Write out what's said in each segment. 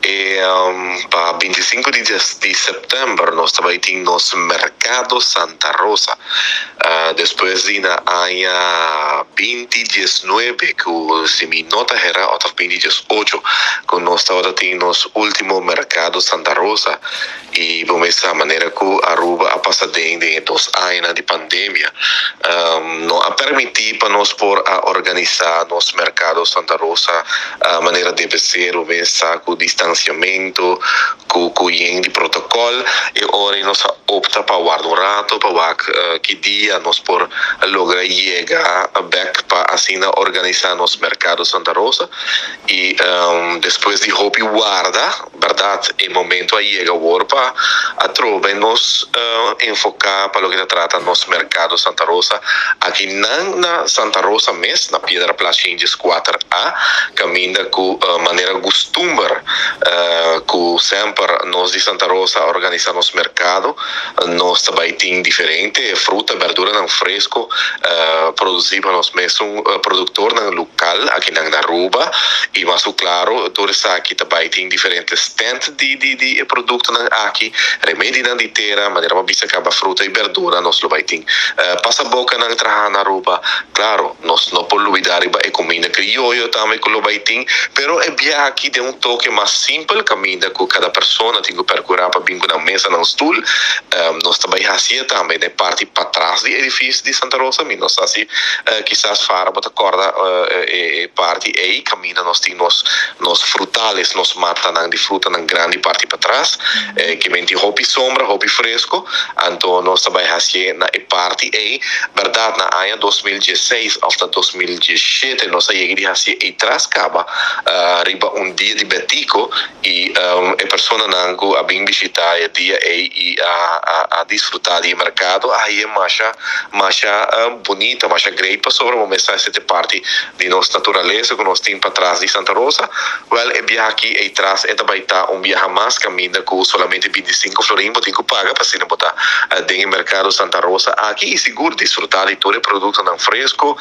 Pa 25 di september nos ta bay tin nos Mercado Santa Rosa. Despues di na aña 2019, cu si mi no ta hera, of 2018, cu nos tabata tin nos ultimo Mercado Santa Rosa. Y bon, e manera cu Aruba a pasa den 2 aña di pandemia no a permiti pa nos por a organisa nos Mercado Santa Rosa manera debe ser, cu distanciamento, cu di protocol, y awor nos a opta pa warda un rato pa ki dia nos por logra yega back pa asina organisa nos Mercado Santa Rosa. Y despues di hopi warda, berdad, e momento a yega awor pa atrobe nos enfoca pa loke ta trata nos Mercado Santa Rosa aki na Santa Rosa mes, na Piedra Plat 4A, caminda cu manera custumber cu semper nos di Santa Rosa organisa nos mercado. Nos tambe tin diferente fruta, berdura nan fresco produci pa nos mes productor nan local aki na Aruba. Y mas claro, tur aki tambe tin diferente stand di producto nan aki, remedi nan di tera, manera bisa caba, fruta y berdura. Nos lo bay tin pasaboca nan traha na Aruba. Claro, nos no por lubida riba e cuminda crioyo tambe cu lo bay tin, pero e biaha aki den un toke mas simpel, caminda cu cada persona tin cu percura pa bin cu nan mesa, nan stoel. Nos tambe ta haci tambe na parti patras di edificio di Santa Rosa. Mi no sa si kisas Fara bo ta corda e parti ey caminda nos tin nos frutales, nos mata nan di fruta nan grandi parti patras, cu ta hopi sombra, hopi fresco. Anto nos tambe ta haci na e parti ey. Berdad, na aña 2016 of 2017 nos a yega di haci ey tras caba riba un dia di Betico y e persona nan cu a bin bishita e dia ey y a disfruta di mercado ey e masha masha bunita, masha great, pasobra cuminsa e parti di nos naturalesa cu nos tin patras di Santa Rosa. Well, e biaha aki ey tras e tambe ta un biaha mas, caminda cu solamente 25 florin bo tin cu paga pa asina bo ta den Mercado Santa Rosa aki y sigur disfruta di tur e producto nan fresco,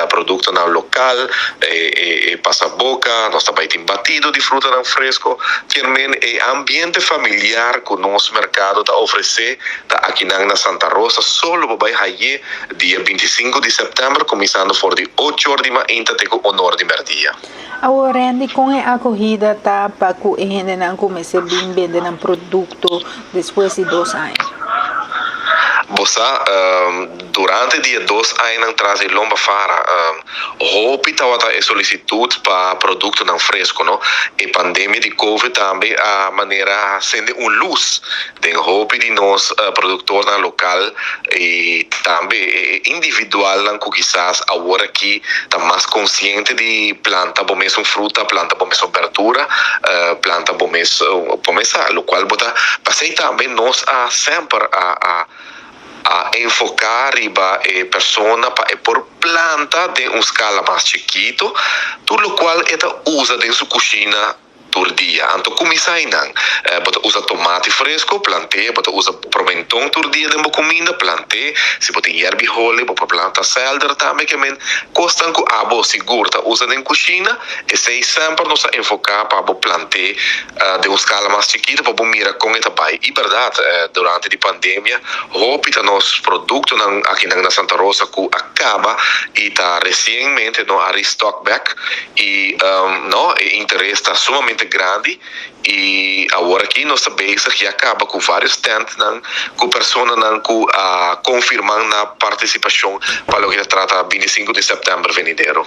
producto nan local, e pasaboca. Nos tambe tin batido di fruta nan fresco. Kiermen e ambiente familiar cu nos mercado ta ofrece ta aki na Santa Rosa solo bo bay haya dia 25 di september, cuminsando for di 8 or di mainta te 1 or di merdia. Awor, Randy, con e acogida ta pa cu e hende nan cuminsa bin bende nan producto despues di 2 aña? Bo sa, durante di 2 aña atras di lomba, Fara, hopi tawata e solicitud pa producto nan fresco, no? E pandemia di Covid tambe a manera cende un luz den hopi di nos productor nan local y tambe individual nan cu kisas awor aki ta mas consciente di planta bo mes fruta, planta bo mes berdura, planta bo mes bo mes, locual bo ta p'esey tambe nos a semper a enfoca riba e persona pa e por planta den un escala mas chikito tur locual e ta usa den su cushina tur dia. Anto cuminsa nan. Bo ta usa tomati fresco, plant'e. Bo ta usa promenton tur dia den cuminda, plant'e. Si bo tin yerb'i hole, bo planta selder tambe. Kiermen cosnan cu abo sigur ta usa den cushina, esey semper nos a enfoca pa bo plant'e den un escala mas chikito pa bo mira con e ta bay. Y berdad, durante di pandemia, hopi ta nos producto nan aki na Santa Rosa cu a caba y ta recientemente nos a restock back y no, e interes ta sumamente grandi. Y awor aki nos ta bezig ya caba cu varios stand nan cu persona nan cu a confirma nan participacion pa loke ta trata 25 di september venidero.